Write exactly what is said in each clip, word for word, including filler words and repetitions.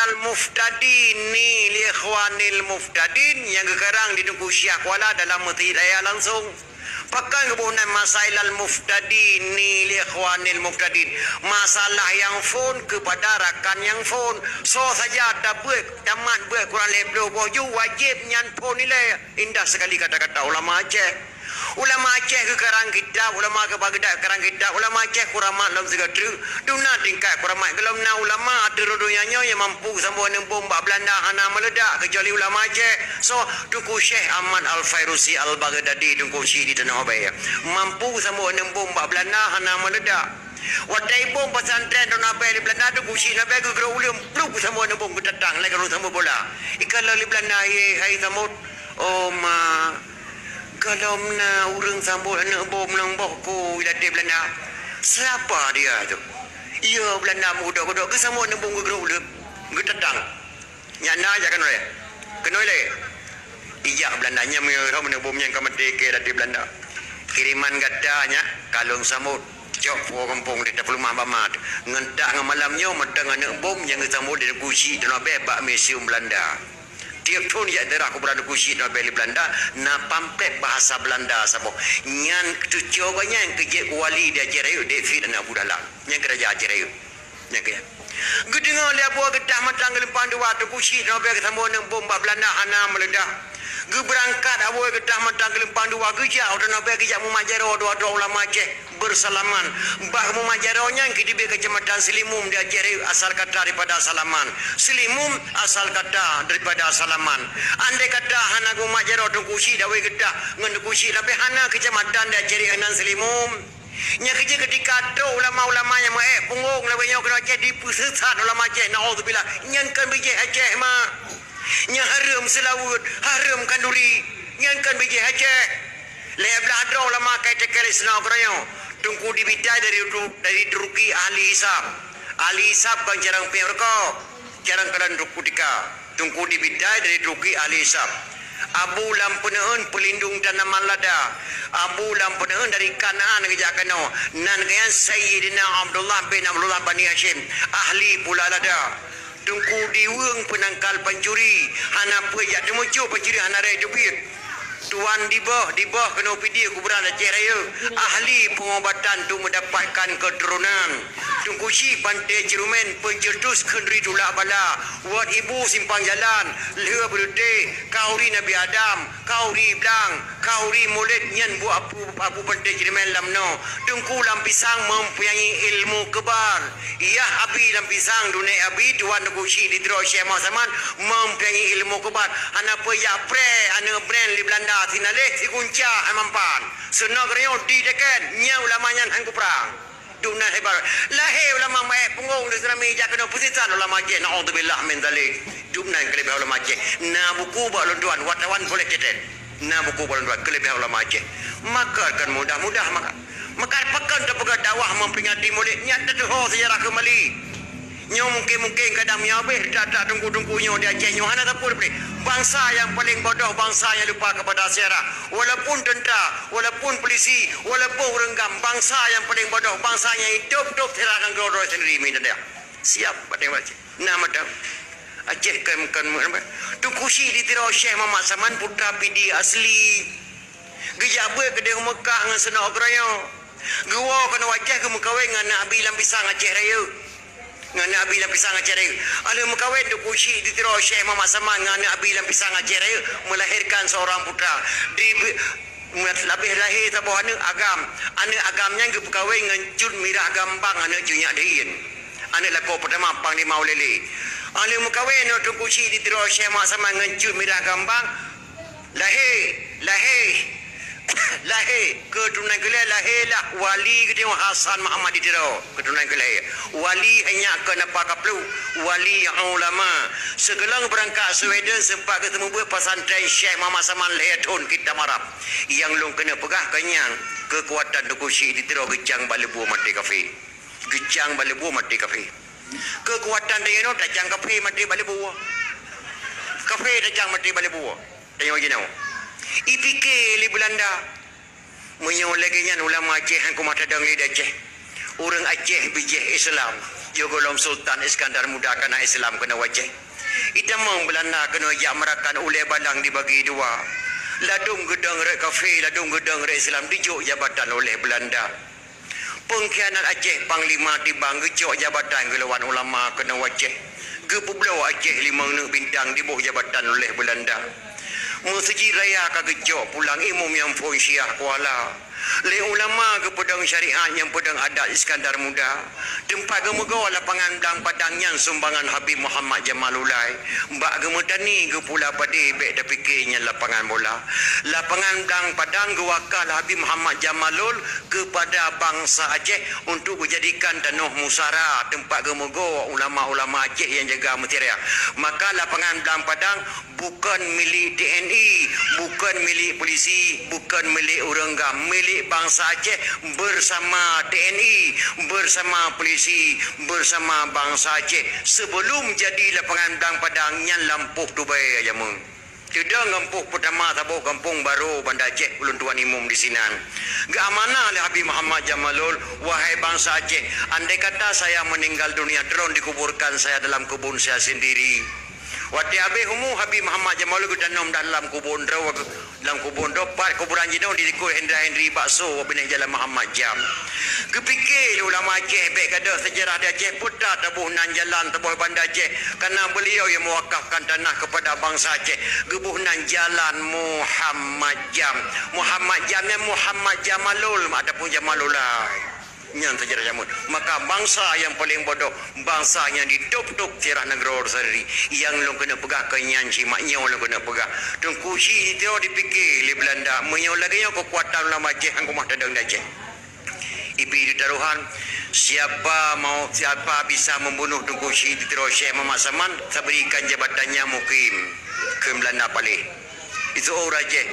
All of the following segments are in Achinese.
Al-Muftadin ni li ikhwanil muftadin nyang geukarang di Teungku Syekh Kuala dalam Meuseujid Raya langsong. Pakon geuboh nan Masailal Muftadin ni li ikhwanil muftadin? Masalah nyang phon keupada rakan nyang phon. Soe saja tabeuet, tamat beuet kurang lhèe ploh boh ju, wajéb nyan phon ilèe. Indah sekali kata-kata ulama Aceh. Ulama Aceh geukarang kitab, ulama ke Baghdad karang kitab, ulama Aceh kuramat lom sigoe treuk. Dum na tingkat kuramat, gohlom na ulama ateueh donya nyoe nyang mampu sambot aneuk bom bak Belanda hana meuledak, keucuali ulama Aceh. Soe? Teungku Syekh Ahmad Al-Fairusi Al-Baghdadi, Teungku Chik di Tanoh Abee. Mampu sambot aneuk bom bak Belanda hana meuledak. Watèe ibom pesantren Tanoh Abee lé Belanda, Teungku Chik Tanoh Abee geugrôp uleueng, plup, sambot aneuk bom geutatang, lagèe ureueng sambot bola. Ikalon lé Belanda, "Ye, hai sambot." "Oh, ma, gohlom na ureueng sambot aneuk bom lam boh kôi," ladôm Belanda. "Siapa dia tu?" "Iya, Belanda meukeudok-keudok, geusambot aneuk bom geugrôp uleueng, geutatang." "Nyan na jak keunoe lé. Keunoe lé." Ijak Belanda nyan meunyoe aneuk bom nyan ka maté keu ladôm Belanda. "Kiriman gata nyak ka lôn sambot. Cok puwoe gampông di tapeuleumah bak ma teuh. Ngon tak ngon malam nyoe mantong aneuk bom nyang geusambot di Teungku Chik Tanoh Abee bak museum Belanda." Tiep thon jak ziarah kuburan Teungku Chik Tanoh Abee lé Belanda, na pamflet bahasa Belanda saboh. Nyan teucok gobnyan keu jeuet keu wali di Aceh Rayeuk, David aneuk Abu Dahlan. Nyan keu raja Aceh Rayeuk. Nyan keu nyan. Geudeungoe lé Abu Geutah Mantang Geulumpang Dua, Teungku Chik Tanoh Abee geusambot aneuk bom bak Belanda hana meuledak. Geubeurangkat Abu Geutah Mantang Geulumpang Dua, geujak u Tanoh Abee, geujak mumat jaroe dua droe ulama Aceh. Beusalaman. Bak mumat jaroe nyan geuteubiet keucamatan Seulimum di Aceh Rayeuk, asal kata daripada salaman. Seulimum asal kata daripada salaman. Andai kata hana geumat jaroe Teungku Chik Dawé Geutah ngon Teungku Chik Tanoh Abee, hana keucamatan di Aceh Rayeuk nan Seulimum. Nyan keuh jih keutika trok ulama-ulama nyang meu-ék punggong lawét nyoe keunoe Aceh, dipeuseusat ulama Aceh, naudzubillah. Nyan kon bijéh Aceh, ma. Nyan hareuem seulaweuet, hareuem khanduri. Nyan kon bijéh Aceh. Lhèe blah droe ulama ka itékèl Islam keunoe nyoe. Teungku di Bidai dari Tu-, dari Turki ahli hisab. Ahli hisab kon carông piep rukok, carông kalon kutika. Teungku di Bidai dari Turki ahli hisab. Abu Lam Peuneuen peulindong tanaman lada. Abu Lam Peuneuen dari Kanaan geujak keunoe. Nan geuh nyan Sayyidina Abdullah bin Abdullah Bani Hasyim, ahli pula lada. Teungku di Weueng peunangkal pancuri, hana peue jak teumeucok pancuri hana rhot teubiet. Tuan di Boh, di Boh keunoe Pidie kuburan Aceh Rayeuk, ahli peungobatan untuk meudapatkan keuturonan. Teungku Chik Panté Ceureumèn, peuceutus kheun ri tulak bala, wot ibu simpang jalan, lheueh beuleuté, khauri Nabi Adam, khauri blang, khauri mulod nyan buet Abu, Abu Panté Ceureumèn lam noe. Teungku Lam Pisang mempunyai ilmu keubar. Yah Abi Lam Pisang, dunek Abi, tuan Teungku Chik di Tiro Syekh Muhammad Saman, mempunyai ilmu keubar. Hana peue jak preh aneuk bren lé Belanda, sinaleh sigunca hai mampan. Seunok reunyoe di deken, nyan ulama nyan han kuprang. Dum nan hebat. Lahé ulama maet punggong di Seurami jak keunoe peusisan ulama Aceh. Naudzubillah min dzalik. Dum nan keuleubeh ulama Aceh. Na buku bak lôn tuan, wartawan boleh catat. Na buku bak lôn tuan, keuleubeh ulama Aceh. Maka kan mudah-mudah maka. Maka pakon tapeugah dakwah memperingati Maulid, nyan tatuho sejarah kembali. Nyoe mungkin-mungkin kadang meunyoe habéh that-that teungku-teungku nyoe di Aceh nyoe hana sapeue dibri. Bangsa nyang paleng bodoh, bangsa nyang lupa kepada sejarah. Walaupun tentara, walaupun polisi, walaupun ureueng gam, bangsa nyang paleng bodoh, bangsa nyang itôb-tôb sejarah nanggroe droe sendiri, minta dia. Siap, bateng Aceh. Nah, mata. Aceh kan, kan, Teungku Chik di Tiro Syekh Muhammad Saman, putra Pidie asli. Geujak beuet keudeh u Meukah ngon Seunok Geurayo. Geuwoe keunoe u Aceh geumeukawen ngon aneuk Abi Lam Pisang Aceh Rayeuk. Ngon aneuk Abi Lam Pisang Aceh Rayeuk. Alheuh meukawen Teungku Chik di Tiro Syekh Muhammad Saman ngon aneuk Abi Lam Pisang Aceh Rayeuk, melahirkan seorang putra. Di, labeh lahé saboh aneuk agam. Aneuk agam nyan geupeukawen ngon Cut Mirah Gambang, aneuk Cut Nyak Dhein. Aneuk lakoe peutama Panglima Ulèe Lheue. Alheuh meukawen Teungku Chik di Tiro Syekh Muhammad Saman ngon Cut Mirah Gambang, lahé, lahé, lahé, keuturonan keulhèe lahé lah wali geutanyoe Hasan Muhammad di Tiro, keuturonan keulhèe. Wali hanya keu napa kapluh, wali ulama. Sigohlom beurangkat Sweden seumpat geuseumeubeuet pesantren Syekh Muhammad Saman lhèe thon kitab Arab. Nyang lôn keuneuk peugah keu nyan, keukuatan Teungku Chik di Tiro geucang bak leubue maté kafé. Geucang bak leubue maté kafé. Keukuatan tanyoe tacang kafé maté bak leubue. Kafé tacang maté bak leubue. Tanyoe jinoe. Ipike lé Beulanda. Meunyoe lagèe nyan ulama Aceh han kumat tadong lé di Aceh. Ureueng Aceh bijéh Islam. Yoh gohlom Sultan Iskandar Muda ka na Islam keunoe u Aceh. Itamong Beulanda keunoe jak meurakan ulèe balang dibagi dua. Ladôm geudong rot kafé, ladôm geudong rot Islam dijok jabatan oleh Beulanda. Peungkhianat Aceh, Panglima Tibang geucok jabatan geulawan ulama keunoe u Aceh. Geupeubloe Aceh limong neuk bintang diboh jabatan oleh Beulanda. Meuseujid raya ka geucok pulang imum nyang phon Syiah Kuala. Lé ulama geupeudong syariat nyang peudong adat Iskandar Muda. Teumpat geumeugoe lapangan Blang Padang nyan sumbangan Habib Muhammad Jamalullah. Bak geumeutani geupula padé bèk tapike nyan lapangan bola. Lapangan Blang Padang geuwakah lé Habib Muhammad Jamalul keupada bansa Aceh untuk geujadikan tanoh musara teumpat geumeugoe ulama-ulama Aceh nyang jaga meuseujid raya. Maka lapangan Blang Padang bukon milék T N I, bukon milék pulisi, bukon milék ureueng GAM, milék bansa Aceh bersama T N I, bersama pulisi, bersama bansa Aceh. Sebelum jadi lapangan Blang Padang nyan lam poh Tubai jameun. Teudong gampông peutama saboh gampông Baro Banda Aceh, ulôn tuan imum disinan. Geuamanah lé Habib Muhammad Jamalul, "Wahai bansa Aceh, andai kata saya meninggal dunia, tolong dikuburkan saya dalam kebun saya sendiri." Watèe habéh umu Habib Muhammad Jamalul geutanom dalam kubon droe, lam kubon droe, pat kuburan jinoe di likôt Hendra Hendri Bakso, binéh Jalan Muhammad Jam. Geupike lé ulama Aceh, bèk gadôh seujarah di Aceh, peue ta taboh nan jalan, taboh Banda Aceh, karena beliau yang mewakafkan tanah kepada bansa Aceh, geuboh nan Jalan Muhammad Jam. Muhammad Jam nyan Muhammad Jamalul ataupun Jamalullah. Nyan seujarah jameun. Maka bansa nyang paleng bodoh, bansa nyang ditôb-tôb sirah nanggroe sendiri. Nyang lôn keuneuk peugah keu nyan cit, mak nyoe lôn keuneuk peugah. Teungku Chik di Tiro dipike lé Beulanda, meunyoe lagèe nyoe keukuatan ulama Aceh, han keumah tadong di Aceh. Ibi di tarohan, siapa mau, siapa bisa membunuh Teungku Chik di Tiro Syekh Muhammad Saman, saya berikan jabatannya mukim keu Beulanda paléh. Itu ureueng Aceh,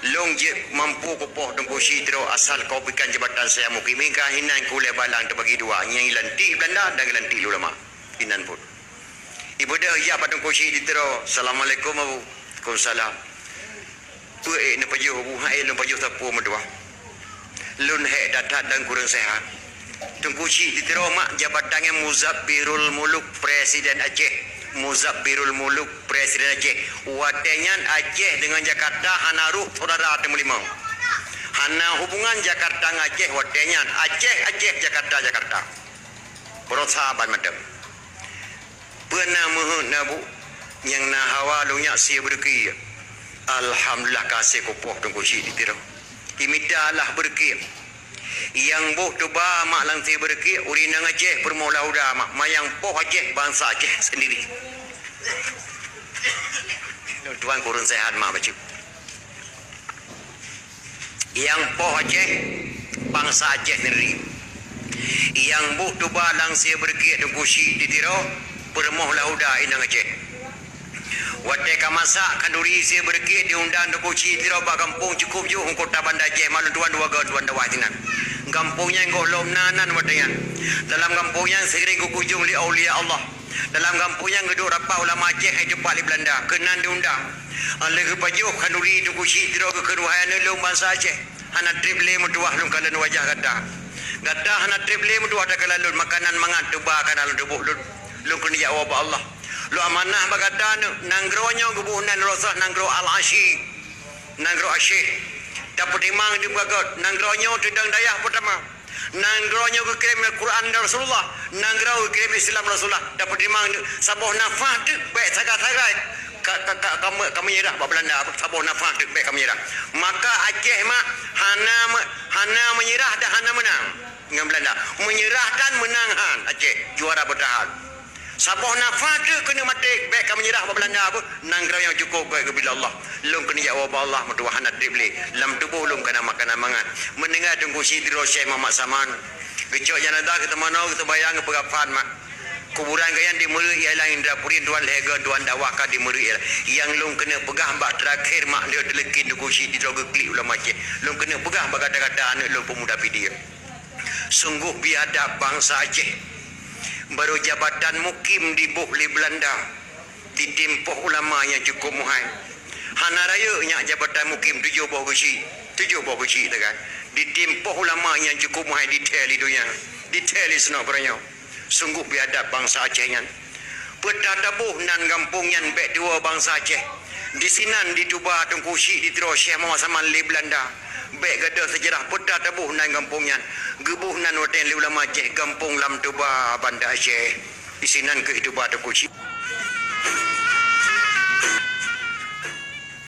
lôn jeuet mampu kupoh Teungku Chik di Tiro asal kau berikan jabatan saya mukim. Mingka hinan keu ulèe balang teubagi dua, nyang geulantik Beulanda dan geulantik ulama. Inan buet. Ibeudôh ijak bak Teungku Chik di Tiro, "Assalamualaikum, Abu." "Waalaikumsalam." "Peue ék neupajoh, Abu?" "Han ék lôn pajoh sapeue meutuah. Lôn hék that-that dan kureueng seuhat." Teungku Chik di Tiro mak jabatan nyan Muzabbirul Muluk, Presiden Aceh. Muzabbirul Muluk, Presiden Aceh. Watèe nyan Aceh deungon Jakarta hana roh syedara teumeulimong. Hana hubungan Jakarta ngon Aceh watèe nyan. Aceh, Aceh, Jakarta, Jakarta. Beurasa ban mantong. Peue na meuheuet na bu, nyang na hawa lôn nyak sie beureukiek. Alhamdulillah ka sie kupoh Teungku Chik di Tiro. Imita lah beureukiek. Nyang boh tuba mak lam sie beureukiek, ureueng inong Aceh peurumoh Lahuda mak, manyang poh Aceh bansa Aceh sendiri. Lôn tuan kureueng seuhat mak bacut. Nyang poh Aceh, bansa Aceh sendiri. Nyang boh tuba lam sie beureukiek Teungku Chik di Tiro, peurumoh Lahuda inong Aceh. Watèe ka masak khanduri sie beureukiek diundang Teungku Chik di Tiro bak gampông cukôp jôh u kota Banda Aceh, mak lôn tuan dua goe tuan dakwah sinan. Gampông nyan gohlom na nan watèe nyan. Dalam gampông nyan seuring geukunjong lé aulia Allah. Dalam gampông nyan geuduek rapat ulama Aceh nyang teumpat lé Beulanda, keunan diundang. Lheueh geupajoh khanduri Teungku Chik di Tiro geukheun, "Wahai aneuk lôn bansa Aceh, hana treb lé meutuah lôn kalon wajah gata. Gata hana treb lé meutuah takalon lôn, makanan mangat tuba ka na lam tuboh lôn. Lôn keuneuk jak woe bak Allah. Lôn amanah bak gata aneuk, nanggroe nyoe geuboh nan Rosoh nanggroe Al-Asyi, nanggroe Aceh. Tapeutimang di Beugagot, nanggroe nyoe teudong dayah peutama." Nanggroe nyoe geukirém Al-Quran dan Rasulullah. Nanggroe geukirém Islam Rasulullah. Tapeutimang saboh nafah teuk bèk sagai-sagai ka, ka, ka, ka me-, ka meunyeurah bak Beulanda. Saboh nafah teuk bèk ka meunyeurah. Maka Aceh mak hana me-, hana meunyeurah dan hana meunang ngon Beulanda. Meunyeurah tan, meunang han. Aceh juara beutahan. Saboh nafah teuk keuneuk maté, bèk ka meunyeurah bak Beulanda beuh. Nanggroe nyang cukôp gèt geubila Allah. Lôn keuneuk jak woe bak Allah meutuah hana treb lé. Lam tuboh lôn ka na makanan mangat. Meuninggai Teungku Chik di Tiro Syekh Muhammad Saman. Geucok janazah geuteumanoe, geuteumbayang, geupeugah phan mak. Kuburan geuh nyan di Meureue ialah Indrapuri, tuan lhèe goe tuan dakwah ka di Meureue ialah. Nyang lôn keuneuk peugah bak teurakhir mak lheueh teuleukin Teungku Chik di Tiro geuklik ulama Aceh. Lôn keuneuk peugah bak gata-gata aneuk lôn peumuda Pidie. Sunggoh biadab bansa Aceh. Barô jabatan mukim diboh lé Beulanda, ditimpoh ulama nyang cukôp muhai. Hana rayeuk nyak jabatan mukim tujoh boh geuchik, tujoh boh geuchik tagai. Ditimpoh ulama nyang cukôp muhai dithèe lé donya, dithèe lé sinoe baroe nyoe. Sunggoh biadab bansa Aceh nyan. Peue tataboh nan gampông nyan bék tuwoe bansa Aceh. Disinan dituba Teungku Chik di Tiro Syekh Muhammad Saman lé Beulanda. Bék gadôh seujarah peue tataboh nan gampông nyan. Geuboh nan watée lé ulama Aceh gampông lam tuba Banda Aceh. Disinan keuh ituba Teungku Chik.